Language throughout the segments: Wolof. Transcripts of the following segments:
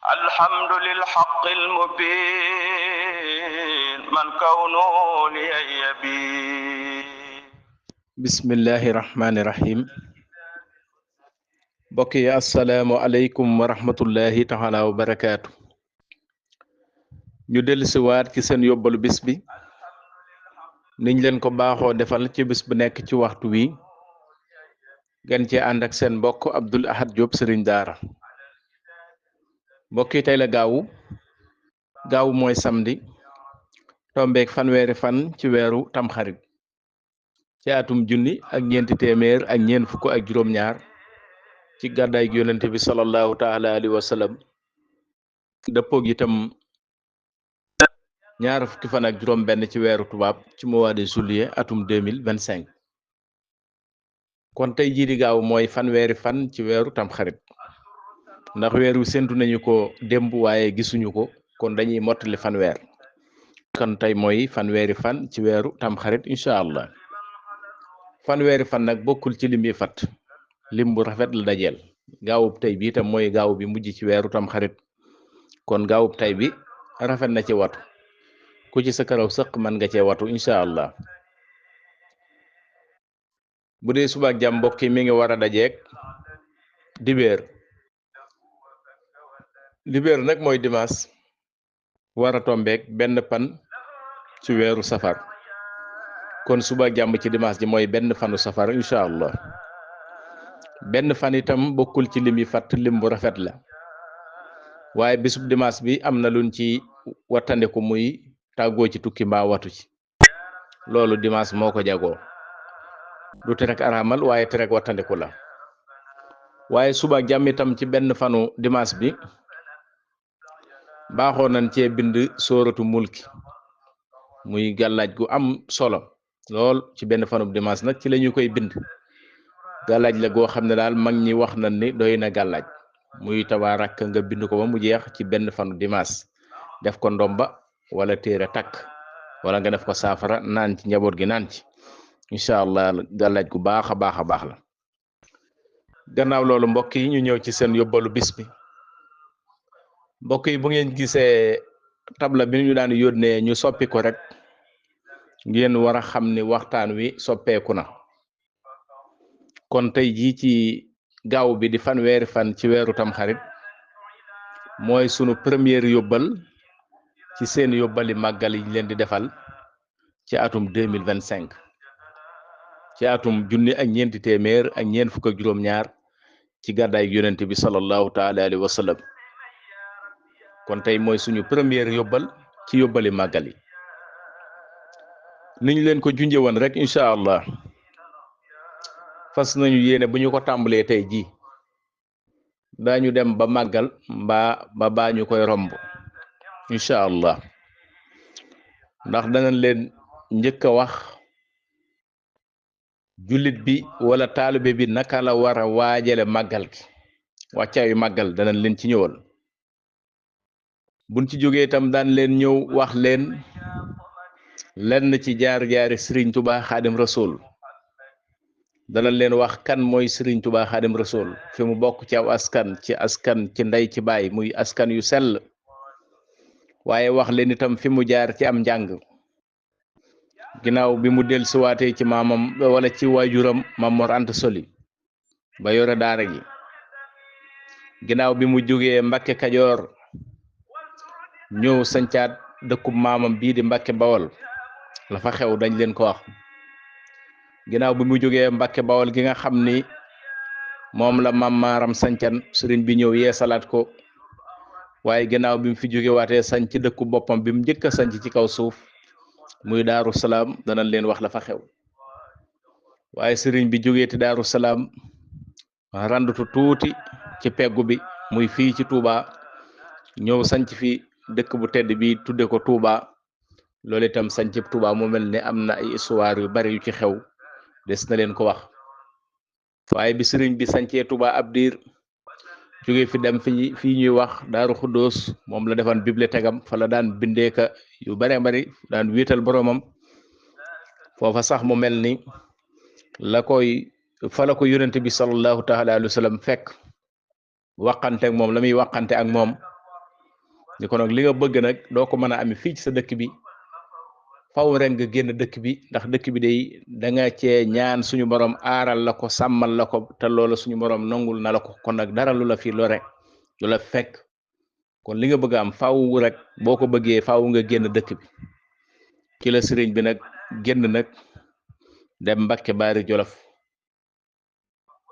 الحمد للحق المبين من كونه لي يبين bismillahi rahmaani rahim mbokk yi assalaamu aleykum wa rahmatullahi taala wa barakaatu ñu dellusiwaat ci seen yóbbalu bis bi niñ leen ko baaxoo defal ci bis bu nekk ci waxtu wi gën ci ànd ak seen mbokk Abdoul Ahad Diop Serigne Daara mbokk yi tey la gaawu mooy samedi tombeek fanweeri fan ci weeru tamxarit ci atum junni ak ñeenti téeméer ak ñeent fukk ak juróom-ñaar ci gàddaay gi yonente bi sallallahu taala alayhi wa sallam dëppoog itam ñaar fukki fan ak juróom benn ci weeru tubaab ci mois de juillet atum 2025 kon tey jii di gaaw mooy fanweeri fan ci weeru tamxarit ndax weer wi séntu nañu ko démb waaye gisuñu ko kon dañuy mottali fanweer kon tey mooy fanweeri fan ci weeru tamxarit incha allah fanweeri fan nag bokkul ci lim yi fat lim bu rafet la dajeel gaawub tey bi itam mooy gaaw bi mujj ci weeru tamxarit kon gaawub tey bi rafet na ci watu ku ci sa karaw sëq mën nga cee watu incha allah bu dee suba ak jàmm mbokk yi mi ngi war a dajeek dibéer nag mooy dimanche war a tombeek benn fan ci weeru safar kon suba ak jàmm ci dimanche ji mooy benn fanu safar incha allah benn fan itam bokkul ci lim yi fàtt lim bu rafet la waaye bisub dimanche bi am na luñ ci wattandiku muy tàggoo ci tukki mbaa watu ci loolu dimanche moo ko jagoo du terek araamal waaye terek wattandiku la waaye suba ak jàmm itam ci benn fanu dimanche bi baaxoo nañ cee bind sóoratu mulki muy gàllaaj gu am solo lool ci benn fanu dimanche nag ci la ñu koy bind gàllaaj la goo xam ne daal mag ñi wax nañ ni doy na gàllaaj muy tabaarak nga bind ko ba mu jeex ci benn fanu dimanche def ko ndomba wala téere takk wala nga def ko saafara naan ci njaboot gi naan ci incha allah gàllaaj gu baax a baax a baax la gannaaw loolu mbokk yi ñu ñëw ci seen yóbbalu bis bi mbokk yi bu ngeen gisee tabla bi ñu daan yónnee ñu soppi ko rek ngeen war a xam ni waxtaan wi soppeeku na kon tey jii ci gaaw bi di fanweeri fan ci weeru tamxarit mooy sunu première yóbbal ci seen yóbbali màggal yi leen di defal ci atum 2025 ci atum junni ak ñeenti téeméer ak ñeent fukk ak juróom-ñaar ci gàddaay yonent bi sallallahu taala alayhi wa sallam kon tey mooy suñu première yóbbal ci yóbbali màggal yi niñ leen ko junje woon rek incha allah fas nañu yéene bu ñu ko tàmbalee tey ji daañu dem ba màggal baa ñu koy romb incha allah ndax danañ leen njëkk a wax jullit bi wala taalibe bi naka la war a waajale màggal gi wàccaayu màggal danañ leen ci ñëwal buñ ci jógee itam daan leen ñëw wax leen lenn ci jaar-jaari Serigne Touba Xaadim Rasul danañ leen wax kan mooy Serigne Touba Xaadim Rasul fi mu bokk ci aw askan ci ndey ci baay muy askan yu sell waaye wax leen itam fi mu jaar ci am njàng ginnaaw bi mu dellusiwaatee ci maamam wala ci waajuram Maam Mor Anta Soli ba yore daara ji ginnaaw bi mu jógee Mbakke Kajoor ñëw sancaat dëkkub maamam bii di Mbakke Bawol la fa xew dañ leen ko wax ginnaaw bi mu jógee Mbakke Bawol gi nga xam ni moom la Maam Maaram sancan sëriñ bi ñëw yee salaat ko waaye ginnaaw bi mu fi jóge waatee sanc dëkku boppam bi mu njëkk a sanc ci kaw suuf muy Daaru Salaam danañ leen wax la fa xew waaye sëriñ bi jógee ti Daaru Salaam randutu tuuti ci peggu bi muy fii ci Touba ñëw sanc fi dëkk bu tedd bi tudde ko Touba loolu itam sanc Touba mu mel ne am na ay histoire yu bari yu ci xew des na leen ko wax waaye bi sëriñ bi sancee Touba ab diir jóge fi dem fii ñuy wax Daaru Xuddoos moom la defan bibliothèque am fa la daan bindeeka yu bare bari daan wéetal boroomam foofa sax mu mel ni fa la ko yonente bi sallallahu taala alayhi wa sallam fekk waqante ak moom la muy waqante ak moom ni ko nag li nga bëgg nag doo ko mën a amee fii ci sa dëkk bi faw rek nga génn dëkk bi ndax dëkk bi day da nga cee ñaan suñu borom aaral la ko sàmmal la ko te loola suñu borom nangul na la ko kon nag dara lu la fi lore lu la fekk kon li nga bëgg am faw rek boo ko bëggee faw nga génn dëkk bi ci la sëriñ bi nag génn nag dem Mbàkke Baari Jolof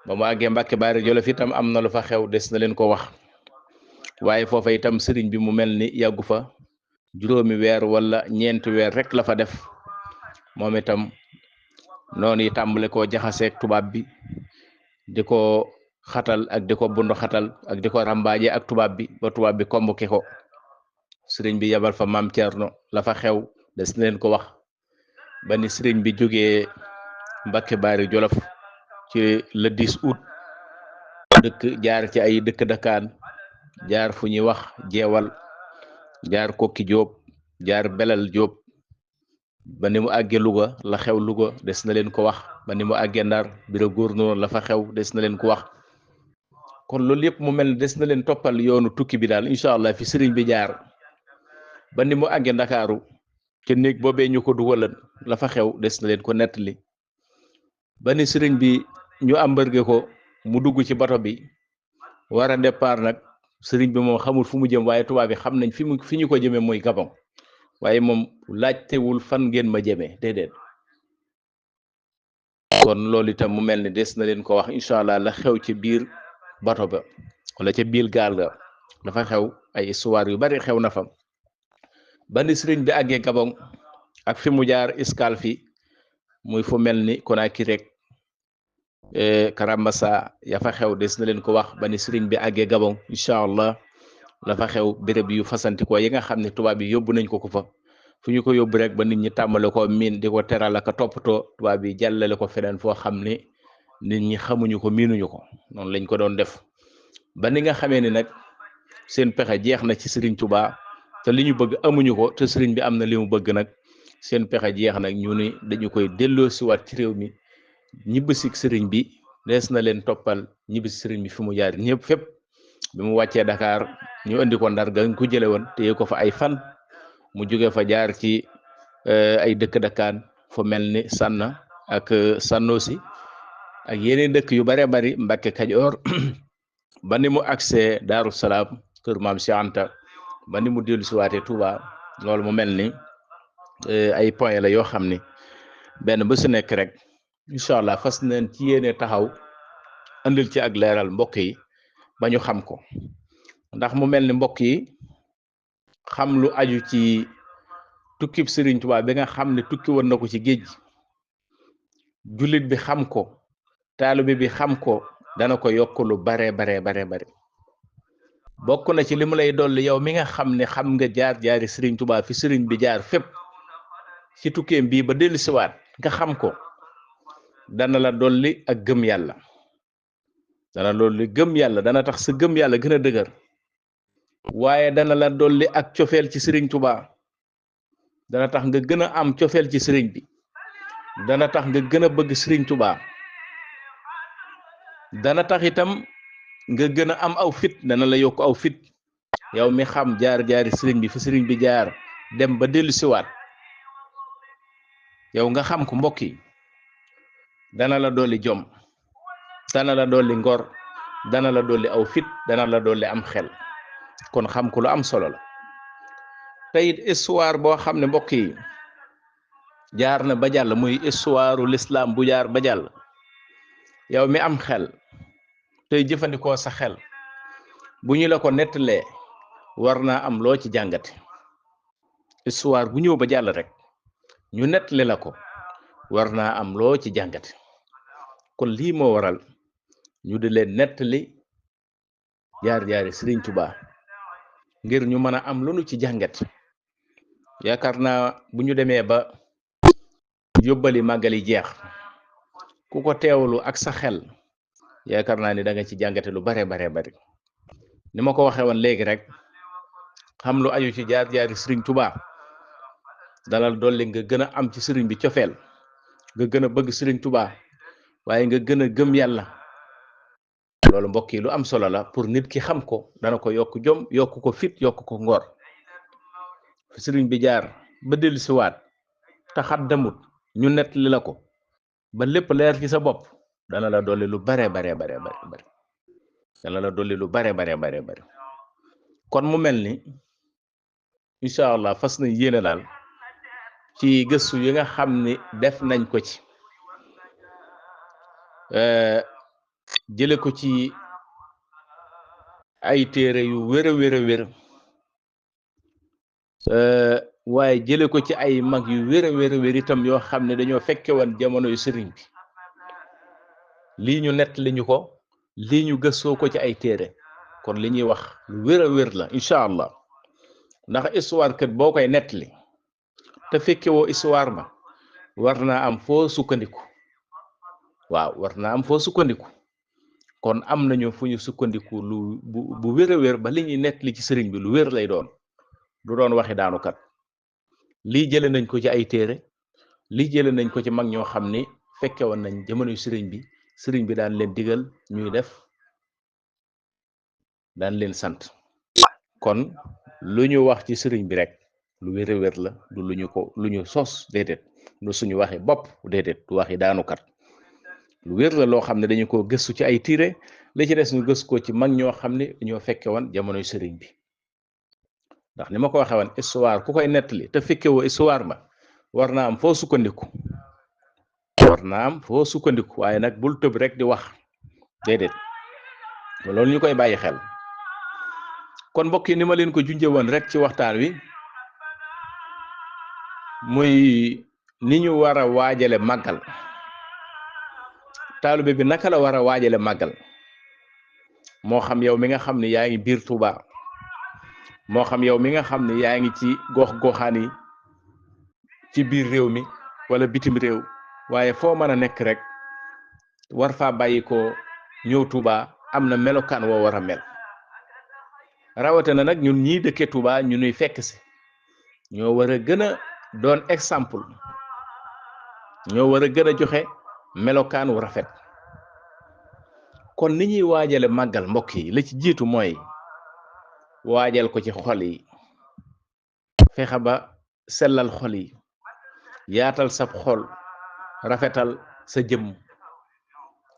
ba mu àggee Mbàkke Baari Jolof itam am na lu fa xew des na leen ko wax waaye foofa itam sëriñ bi mu mel ni yàggu fa juróomi weer wala ñeenti weer rek la fa def moom itam noonu yi tàmbale koo jaxaseeg tubaab bi di ko xatal ak di ko bundu xatal ak di ko rambaaje ak tubaab bi ba tubaab bi kombuke ko sëriñ bi yabal fa maam Thierno la fa xew des na leen ko wax ba ni sëriñ bi jógee Mbàkke Baari Jolof ci le 10 août dëkk jaar ci ay dëkk dëkkaan jaar fu ñuy wax jeewal jaar kokki Jóob jaar belal Jóob ba ni mu àggee Louga la xew Louga des na leen ko wax ba ni mu àggee Ndar biro gouverneur la fa xew des na leen ko wax kon loolu yëpp mu mel ne des na leen toppal yoonu tukki bi daal incha allah fi sëriñ bi jaar ba ni mu àggee Ndakaaru ca néeg boobee ñu ko dugalan la fa xew des na leen ko nettali ba ni sëriñ bi ñu embarqué ko mu dugg ci bato bi war a départ nag sëriñ bi moom xamul fu mu jëm waaye tubaab bi xam nañ fi ñu ko jëmee mooy Gabon waaye moom laajtewul fan ngeen ma jëmee déedéet kon loolu itam mu mel ni des na leen ko wax incha allah la xew ci biir bato ba wala ca biir gaal ga dafa xew ay histoire yu bari xew na fa ba ni sëriñ bi àggee Gabon ak fi mu jaar escale fi muy fu mel ni Conakry rek Karambassa ya fa xew des na leen ko wax ba ni sëriñ bi àggee Gabon incha allah la fa xew béréb yu fasantikoo yi nga xam ne tubaab yi yóbbu nañ ko fa fu ñu ko yóbbu rek ba nit ñi tàmbale ko miin di ko teral ak toppatoo tubaab yi jàllale ko feneen foo xam ne nit ñi xamuñu ko miinuñu ko noonu lañ ko doon def ba ni nga xamee ni nag seen pexe jeex na ci sëriñ Tuubaa te li ñu bëgg amuñu ko te sëriñ bi am na li mu bëgg nag seen pexe jeex nag ñu ni dañu koy delloo siwaat ci réew mi ñibbisik sëriñ bi dees na leen toppal ñibbisi sëriñ bi fi mu jaar ñëpp fépp bi mu wàccee Dakar ñu indi ko Ndar ga ñu ko jële woon téye ko fa ay fan mu jóge fa jaar ci ay dëkk dëkkaan fu mel ni Sanna ak Sanosi ak yeneen dëkk yu bare bari Mbàkke Kajoor ba ni mu agsee Daaru Salaam kër maam Cheikh Anta ba ni mu dellu si waatee Touba loolu mu mel ni ay point la yoo xam ni benn ba su nekk rek incha allah fas nañ ci yéene taxaw andil ci ak leeral mbokk yi ba ñu xam ko ndax mu mel ni mbokk yi xam lu aju ci tukkib Sëriñ Tuubaa bi nga xam ne tukki woon na ko ci géej jullit bi xam ko taalibe bi xam ko dana ko yokk lu bare bokk na ci li mu lay dolli yow mi nga xam ne xam nga jaar-jaari Sëriñ Tuubaa fi sëriñ bi jaar fépp ci tukkeem bii ba dellusiwaat nga xam ko dana la dolli ak gëm yàlla dana dolli gëm yàlla dana tax sa gëm yàlla gën a dëgër waaye dana la dolli ak cofeel ci Sëriñ Tuubaa dana tax nga gën a am cofeel ci sëriñ bi dana tax nga gën a bëgg Sëriñ Tuubaa dana tax itam nga gën a am aw fit dana la yokk aw fit yow mi xam jaar-jaari sëriñ bi fi sëriñ bi jaar dem ba dellu siwaat yow nga xam ko mbokk yi dana la dolli jom dana la dolli ngor dana la dolli aw fit dana la dolli am xel kon xam ko lu am solo la te it histoire boo xam ne mbokk yi jaar na ba jàll muy histoire l'islam bu jaar ba jàll yow mi am xel tey jëfandikoo sa xel bu ñu la ko nettalee war naa am loo ci jàngate histoire bu ñëw ba jàll rek ñu nettali la ko war naa am loo ci jàngate kon lii moo waral ñu di leen nettali jaar-jaari Sëriñ Tuubaa ngir ñu mën a am lu nu ci jàngat yaakaar naa bu ñu demee ba yóbbali màggali jeex ku ko teewlu ak sa xel yaakaar naa ni da nga ci jàngate lu bare bari ni ma ko waxee woon léegi rek xam lu aju ci jaar-jaari Sëriñ Tuubaa dalal dolli nga gën a am ci sëriñ bi cofeel nga gën a bëgg Sëriñ Tuubaa waaye nga gën a gëm yàlla loolu mbokk yi lu am solo la pour nit ki xam ko dana ko yokk jom yokk ko fit yokk ko ngor fi sëriñ bi jaar ba dellu si waat te xat demut ñu nettali la ko ba lépp leer ci sa bopp dana la dolli lu bare bare bare bare bare dana la dolli lu bare bare bare bare kon mu mel ni incha allah fas nañ yéene daal ci gëstu yi nga xam ni def nañ ko ci jële ko ci ay téere yu wér a wér a wér waaye jële ko ci ay mag yu wér a wér a wér itam yoo xam ne dañoo fekke woon jamono yu sëriñ bi lii ñu nett li ñu ko lii ñu gëstoo ko ci ay téere kon li ñuy wax lu wér a wér la incha allah ndax histoire kat boo koy nett li te fekke woo histoire ba war naa am foo sukkandiku waaw war naa am foo sukkandiku kon am nañu fu ñu sukkandiku lu bu wér a wér ba li ñuy nett li ci sëriñ bi lu wér lay doon du doon waxi daanukat lii jële nañ ko ci ay téere lii jële nañ ko ci mag ñoo xam ni fekke woon nañ jamono sëriñ bi daan leen digal ñuy def daan leen sant kon lu ñu wax ci sëriñ bi rek lu wér a wér la du lu ñu sos déedéet du suñu waxi bopp déedéet du waxi daanukat lu wér la loo xam ne dañu ko gëstu ci ay téere li ci des ñu gëstu ko ci mag ñoo xam ne dañoo fekke woon jamonoy sëriñ bi ndax ni ma ko waxee woon histoire ku koy nettali te fekke woo histoire ba war naa am foo sukkandiku waaye nag bul tëb rek di wax déedéet loolu ñu koy bàyyi xel kon mbokk yi ni ma leen ko junjee woon rek ci waxtaan wi muy ni ñu war a waajale màggal taalibe bi naka la war a waajale màggal moo xam yow mi nga xam ne yaa ngi biir Touba moo xam yow mi nga xam ne yaa ngi ci gox-goxaan yi ci biir réew mi wala bitim réew waaye foo mën a nekk rek war faa bàyyi ko ñëw Touba am na melokaan woo war a mel rawatina nag ñun ñii dëkkee Touba ñu nuy fekk si ñoo war a gën a doon exemple ñoo war a gën a joxe melokaan wu rafet kon ni ñuy waajale màggal mbokk yi la ci jiitu mooy waajal ko ci xol yi fexe ba sellal xol yi yaatal sab xol rafetal sa jëmm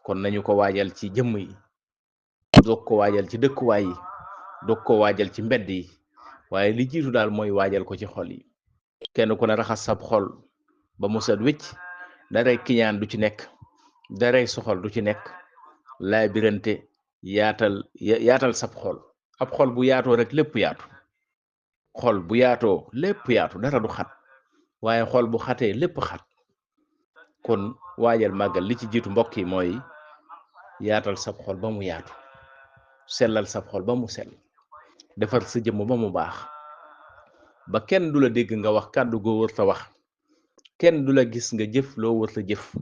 kon nañu ko waajal ci jëmm yi doog ko waajal ci dëkkuwaay yi doog ko waajal ci mbedd yi waaye li jiitu daal mooy waajal ko ci xol yi kenn ku ne raxas sab xol ba mu set wicc daray kiñaan du ci nekk daray soxol du ci nekk laay birante yaatal sab xol ab xol bu yaatoo rek lépp yaatu xol bu yaatoo lépp yaatu dara du xat waaye xol bu xatee lépp xat kon waajal màggal li ci jiitu mbokk yi mooy yaatal sab xol ba mu yaatu sellal sab xol ba mu sell defar sa jëmm ba mu baax ba kenn du la dégg nga wax kàddu goo wërta wax kenn du la gis nga jëf loo wërta jëf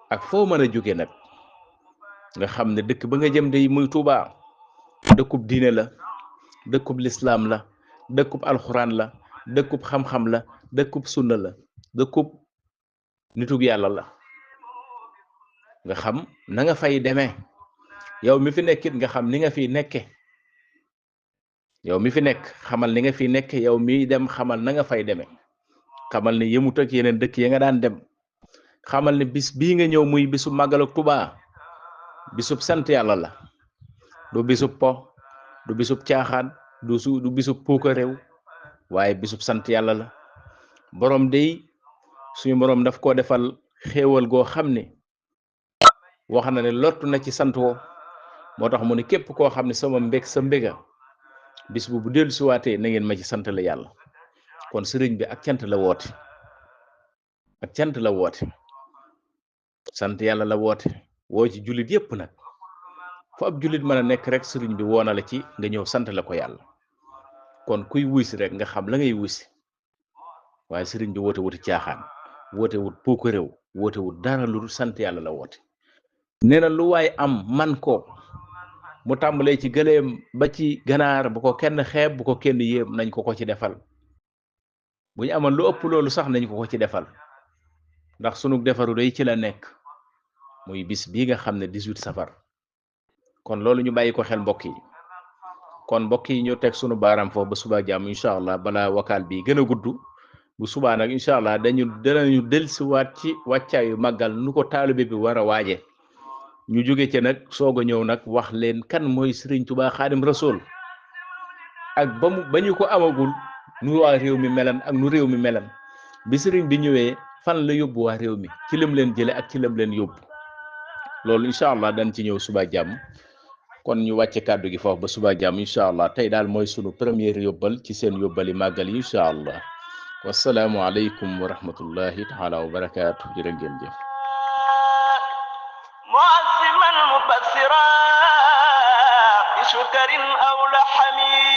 ak foo mën a jóge nag nga xam ne dëkk ba nga jëm de muy Touba dëkkub diine la dëkkub lislaam la dëkkub alxuraan la dëkkub xam-xam la dëkkub sunna la dëkkub nitug yàlla la nga xam na nga fay demee yow mi fi nekkit nga xam ni nga fiy nekke yow mi fi nekk xamal ni nga fiy nekke yow mi dem xamal na nga fay demee xamal ni yëmut ak yeneen dëkk ya nga daan dem xamal ni bis bii nga ñëw muy bisu màggal ak Touba bisub sant yàlla la du bisub po du bisub caaxaan du bisub puuka réew waaye bisub sant yàlla la borom dey suñu borom daf koo defal xéewal goo xam ne wax na ne lottu na ci sant woo moo tax mu ne képp koo xam ne sama mbég sa mbéga bis bu dellu si waatee na ngeen ma ci sant la yàlla kon sëriñ bi ak cant la woote sant yàlla la woote woo ci jullit yépp nag fu ab jullit mën a nekk rek sëriñ bi woona la ci nga ñëw sant la ko yàlla kon kuy wuysi rek nga xam la ngay wuysi waaye sëriñ bi woote wuti caaxaan woote wut puuko réew woote wut dara lu sant yàlla la woote nee na lu waay am man ko mu tàmbalee ci gëléem ba ci ganaar bu ko kenn xeeb bu ko kenn yéem nañ ko ci defal bu ñu amoon lu ëpp loolu sax nañ ko ci defal ndax sunu defaru day ci la nekk muy bis bii nga xam ne 18 safar kon loolu ñu bàyyi ko xel mbokk yi kon mbokk yi ñu teg sunu baaraam foofu ba suba jàmm incha allah balaa wakaal bi gën a gudd bu subaa nag incha allah danañu dellusiwaat ci wàccaayu màggal nu ko taalibe bi war a waaje ñu jóge ci nag soog a ñëw nag wax leen kan mooy Serigne Touba Xaadim Rasul ak ba ñu ko amagul nu waa réew mi melan ak nu réew mi melan bi Serigne bi ñëwee fan la yóbbu waa réew mi ci lim leen jële ak ci lim leen yóbbu loolu incha allah dañ ci ñëw suba jàmm kon ñu wàcce kàddu gi foofu ba suba jàmm incha allah tey daal mooy sunu première yóbbal ci seen yóbbali màggal yi incha allah wasalaamu aleykum wa rahmatullahi taala wa barakaatu jërë ngeen jëf معصما مبصرا بشكر أو لحمي